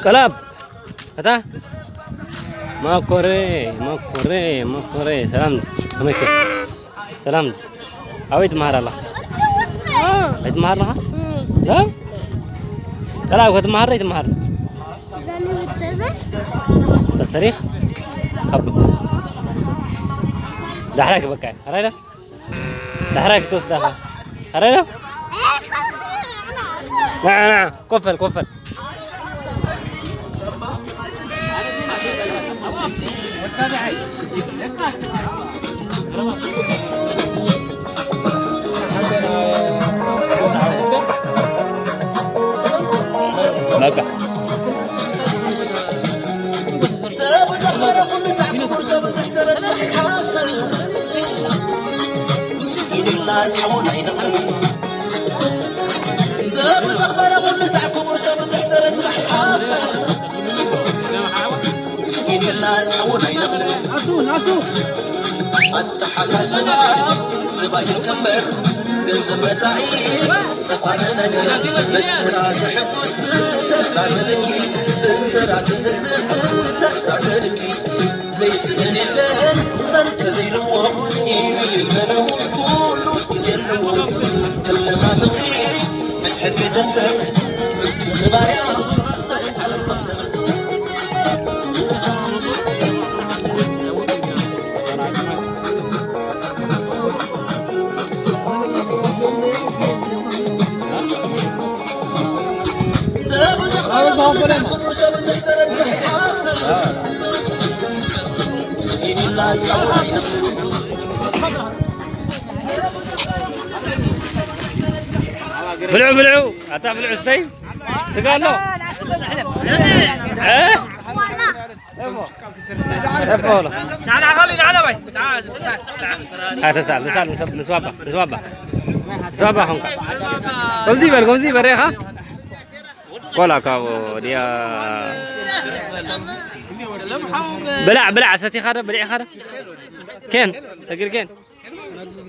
ቀላብ፣ እታ መኮረ፣ መኮረ፣ መኮረ፣ ሰላም፣ ከመይ ከ? ሰላም፣ ኣበይ ትመሃር ኣለኻ? እ። ኣይትመሃር ኣለኻ? እ። እ? ቀላብ፣ ክትመሃር ዶ ኣይትመሃር? ዛኒ ቤተሰብ? ተሰሪኽ? ካብ ዳሕራይ ክበቃ፣ ኣራይ ዶ? ዳሕራይ ክትወስዳ ኢኻ። ኣረ ዶ? ና፣ ና፣ ኮፈል፣ ኮፈል። በቃ። ኣተሓሳስባ ዝባይ ከንበር ገንዘብ መጻኢ ዝኾነ ነገር መከራ ዘሕጉስ ተዳተልኪ እንተራ ትንግር ተዳተልኪ ዘይስእን የለን መን ከዘይልዎ እዩ ይሰነው ኩሉ ግዜ ኣለዎ ክለማመቂ ንሕጊ ደሰብ ንባርያ ብልዑ ብልዑ ኣታ ብልዑ ስተይ ስጋ ኣሎ እ? ተሳል ተሳል ምስ ባባ ምስ ባባ ምስ ባባ ኾንካ ከምዚ ይበል ከምዚ ይበል ሬኻ ቆላ ካብኡ ድያ ብላዕ ብላዕ ሰቲኻ ዶ ብሊዕኻ ዶ ኬን ተግር ኬን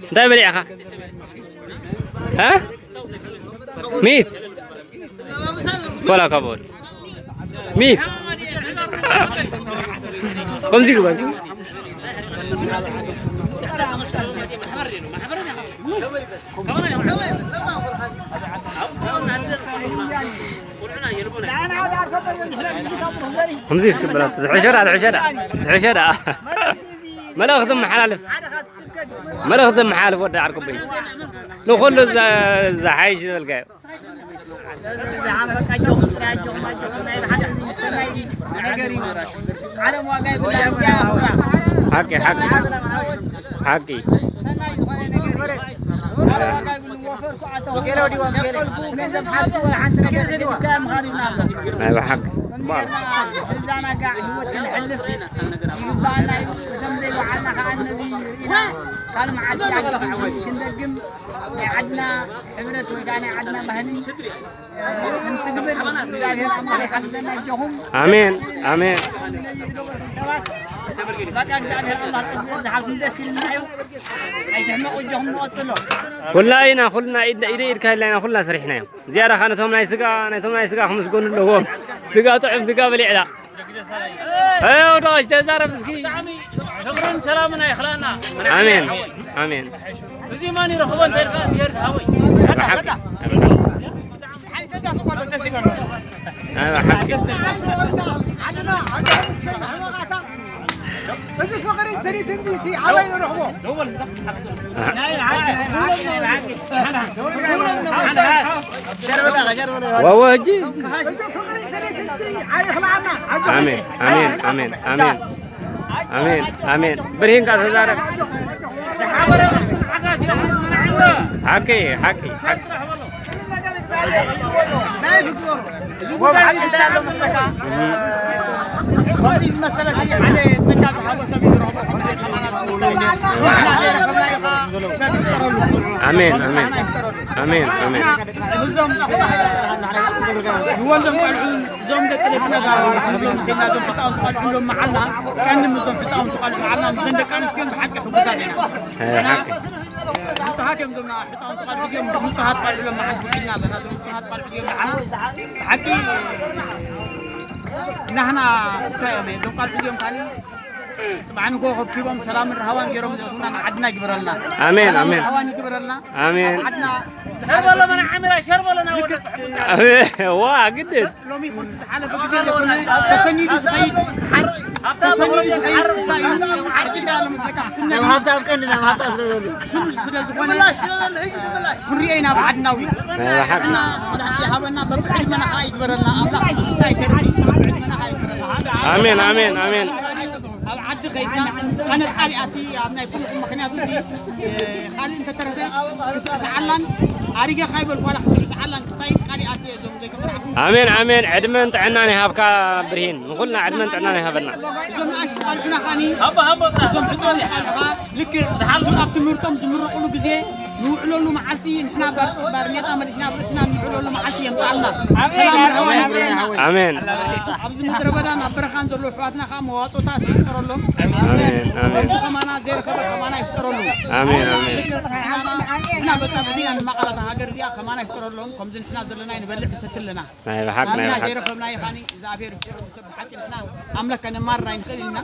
እንታይ በሊዕኻ? እ? ሚት ኮላ ካቦል ሚት ከምዚ ግበር። ከምዚ እስክበላ ትሕሸዳ ትሕሸዳ ትሕሸዳ መልእኽቲ መሓላልፍ መልእኽቲ መሓላልፍ ወዲ ዓርኩበይ ንኹሉ ዝሓይሽ ዝበልካዮ ሓቂ ሓቂ ሓቂ ናይ ብሓቂ እዛ ናጋ ህይወት ክንሕልፍ ይግባኣና እዩ። እቶም ዘይወዓልና ከዓ ነዚ ርኢና ካልእ መዓልቲ ኣጆኹም ክንደግም ናይ ዓድና ሕብረት ወይ ከዓ ናይ ዓድና ባህሊ እንትግብር እግዚኣብሔር ኣምላኽ ይሓግዘና። ኣጆኹም። ኣሜን ኣሜን። ነዚ ዝገበርኩም ሰባት በቃ እግዚኣብሔር ኣምላኽ ጽቡቕ ዝሓብኩም ደስ ኢልና እዩ። ኣይትሕመቑ፣ እጆኹም ንቐጽሎ። ኩልና ኢና፣ ኩልና ኢድ ኢድ ኢድካ ኢልና ኢና ኩልና ሰሪሕናዮ። ዝያዳ ኸኣ ነቶም ናይ ስጋ፣ ነቶም ናይ ስጋ ክምስገኑ ኣለዎም። ስጋ ጥዑም ስጋ በሊዕና። ኣዮ ዶ ተዛረብ እስኪ። ብጣዕሚ ፍቕርን ሰላምን ኣይኽላና። ኣሜን፣ ኣሜን። እዚ ማን ይረኽቦ እንታይ ኢልካ እግዚኣብሔር ዝሃቦ እዩ። ብሓቂ። ኣይ፣ ብሓቂ። እዚ ፍቕሪ ሰሪት እንዲሲ ኣበይ ንረኽቦ? ኣሃ። ናይ ሓቂ፣ ናይ ሓቂ፣ ናይ ሓቂ። ዋዋ፣ ሕጂ። እዚ ፍቕሪ ሰሪት እንዲ ኣይኽልኣና። ኣሜን፣ ኣሜን፣ ኣሜን፣ ኣሜን። ኣሜን፣ ኣሜን። ብርሂንካ ተዛረብ። ሓቂ፣ ሓቂ፣ ሓቂ። ኣሜን፣ ኣሜን። ኣሜን፣ ኣሜን። ንወልዶም ቆልዑ እዞም ደቂ ደቂ ነጋሮ፣ እዞም ሒና፣ እዞም ህፃውንቲ ቆልዑ ሎም መዓልና፣ ቀንዲ እዞም ህፃውንቲ ቆልዑ መዓልና፣ ምስዘን ደቂ ኣንስትዮን ብሓቂ ሕጉሳት ኢና። እ፣ ሓቂ። ንፁሃት እዮም እዞም ህፃውንቲ ቆልዑ እዚኦም፣ ምስ ንፁሃት ቆልዑ ሎም መዓልቲ ውዒልና ኣለና። እዞም ንፁሃት ቆልዑ እዚኦም መዓልና ብሓቂ ናህና እስካ እዮም እዞም ቆልዑ እዚኦም ካሊ ጽባሕ ንግሆ ከብኪቦም ሰላምን ራህዋን ገይሮም ዘእትዉና ንዓድና ይግበረልና። ኣሜን፣ ሰላምን ኣሜን። ራህዋን ይግበረልና። ኣሜን። ዓድና ሸር በሎ መን ዓሚራ፣ ሸር በሎ ናብ ወደ ኣሜን። ዋ፣ ግድን። ሎሚ ይኹን ዝሓለፈ ግዜ ዘይኮነ፣ ተሰኒዱ ዝኸይድ፣ ተሰኒዱ ዝኸይድ ክስታይ እዩ። ዓድና ለመስለካ፣ ስነ ናብ ሃብታም ቀንዲ ናብ ሃብታም ስለ ዘሎ። ስኑ ስለ ዝኾነ፣ ክንሪኦ ኢና ብዓድናዊ። ናይ ብሓቂ። እና መብዛሕትኡ ይሃበና፣ በብዕድመና ኸዓ ይግበረልና። ኣምላኽ ክስታይ ይገርም እዩ። በብዕድመና ኸዓ ይግበረልና። ኣሜን፣ ኣሜን፣ ኣሜን። ኣብ ዓዲ ኸይድና ኣነ ቃል ይኣቲ ኣብ ናይ ብሩኽ ምኽንያት እዚ፣ እ፣ ካልእ እንተተረፈ ክስዕስዓላን ኣሪገ ካይበልኩ ዋላ ክስዕስዓላን ክስታይን ቃል ይኣቲ እዞም ዘይከበራኹም። ኣሜን፣ ኣሜን። ዕድመን ጥዕናን ይሃብካ ብርሂን። ንኹልና ዕድመን ጥዕናን ይሃበና። እዞም ንኣሽቱ ቃልኩና ኻኒ እዞም ሕፃን ቃልካ ልክዕ ኣብ ትምህርቶም ዝምረቑሉ ግዜ ንውዕለሉ መዓልቲ ንሕና ባር-፣ ባርኔጣ መሊስና ኣብ ርእስና ንውዕለሉ መዓልቲ የምጽኣልና። ኣሜን፣ ሰላም ኣሜን፣ ረሃዋ ኣሜን፣ ይግበረልና። ኣሜን። ኣብዚ ምድረ በዳን ኣብ በረኻን ዘለዉ ኣሕዋትና ኸኣ መዋጽኦታት ይፍጠረሎም። ኣሜን፣ ኣሜን። ከምዚ ኸማና ዘይረኸበ ኸማና ይፍጠረሉ። ኣሜን፣ ኣሜን። ንሕና በጻብዕቲ ኢና ንማቐላታ ሃገር እዚኣ ኸማና ይፍጠረሎም። ከምዚ ንሕና ዘለና ንበልዕ ንሰቲ ኣለና። ናይ ብሓቂ፣ ናይ ንሕና ብሓቂ። ዘይረኸብናዮ ኸኣኒ እግዚኣብሔር ይፍጠረሉ። ሰብ ብሓቂ ንሕና ኣምላኽ ከነማርር ኣይንኽእል ኢና።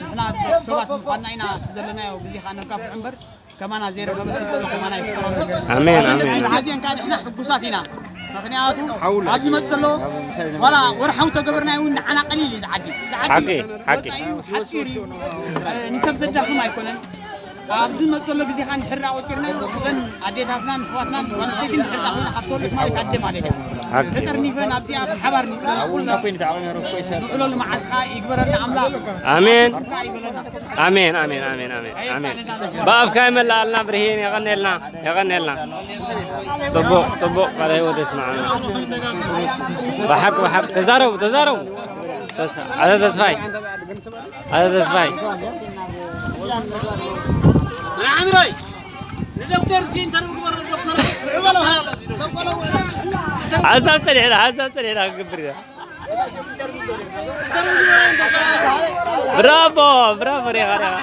ንሕና ሰባት ምዃንና ኢና እቲ ዘለናዮ ግዜ ኸኣ ነጋፍሕ እምበር ከማና ዘይረኸበ ሰብኣዊ ሰማና ይፍጠረሉ። ኣሜን፣ ኣሜን። ብሓዘን ከኣ ንሕና ሕጉሳት ኢና። ምኽንያቱ ኣብዚ መጽእ ዘሎ ዋላ ወርሓዊ ተገበርናዮ እውን ንዓና ቀሊል እዩ ዝዓዲ። ዝዓዲ ሓቂ፣ ሓቂ። ወጻኢ ሓጺር እዩ። እ፣ ንሰብ ዘዳኽም ኣይኮነን። ኣብዚ መጽእ ዘሎ ግዜ ከኣ እንድሕር ደኣ ቆጺርናዮ፣ እዘን ኣዴታትናን ኣሕዋትናን ጓል ኣንስተይቲ እንድሕር ደኣ ኮይና ካብ ተወለድ ማለት ኣደ ማለት እያ። ሓቂ። ተጠርኒፈን ኣብዚኣ ብሓባር ንውዕለሉ፣ ንውዕለሉ መዓልቲ ከኣ ይግበረልና ኣምላኽ። ኣሜን። ከኣ ይበለና። ኣሜን፣ ኣሜን፣ ኣሜን፣ ኣሜን፣ ኣሜን። ብኣፍካ ይመልኣልና ብርሂን፣ የቐንየልና፣ የቐንየልና። ጽቡቕ፣ ጽቡቕ ቃለ ህይወት የስምዓና። ብሓቂ፣ ብሓቂ። ተዛረቡ፣ ተዛረቡ። ተስ-፣ ኣቶ ተስፋይ፣ ኣቶ ተስፋይ። ንዓሚሮይ፣ ንዶክተር ሲ ኢንተርቪው ግበረሉ፣ ዶክተር። ሓንሳብ ጸኒሕና፣ ሓንሳብ ጸኒሕና ክንገብር ኢና። ብራቮ፣ ብራቮ፣ ሪኻ፣ ሪኻ።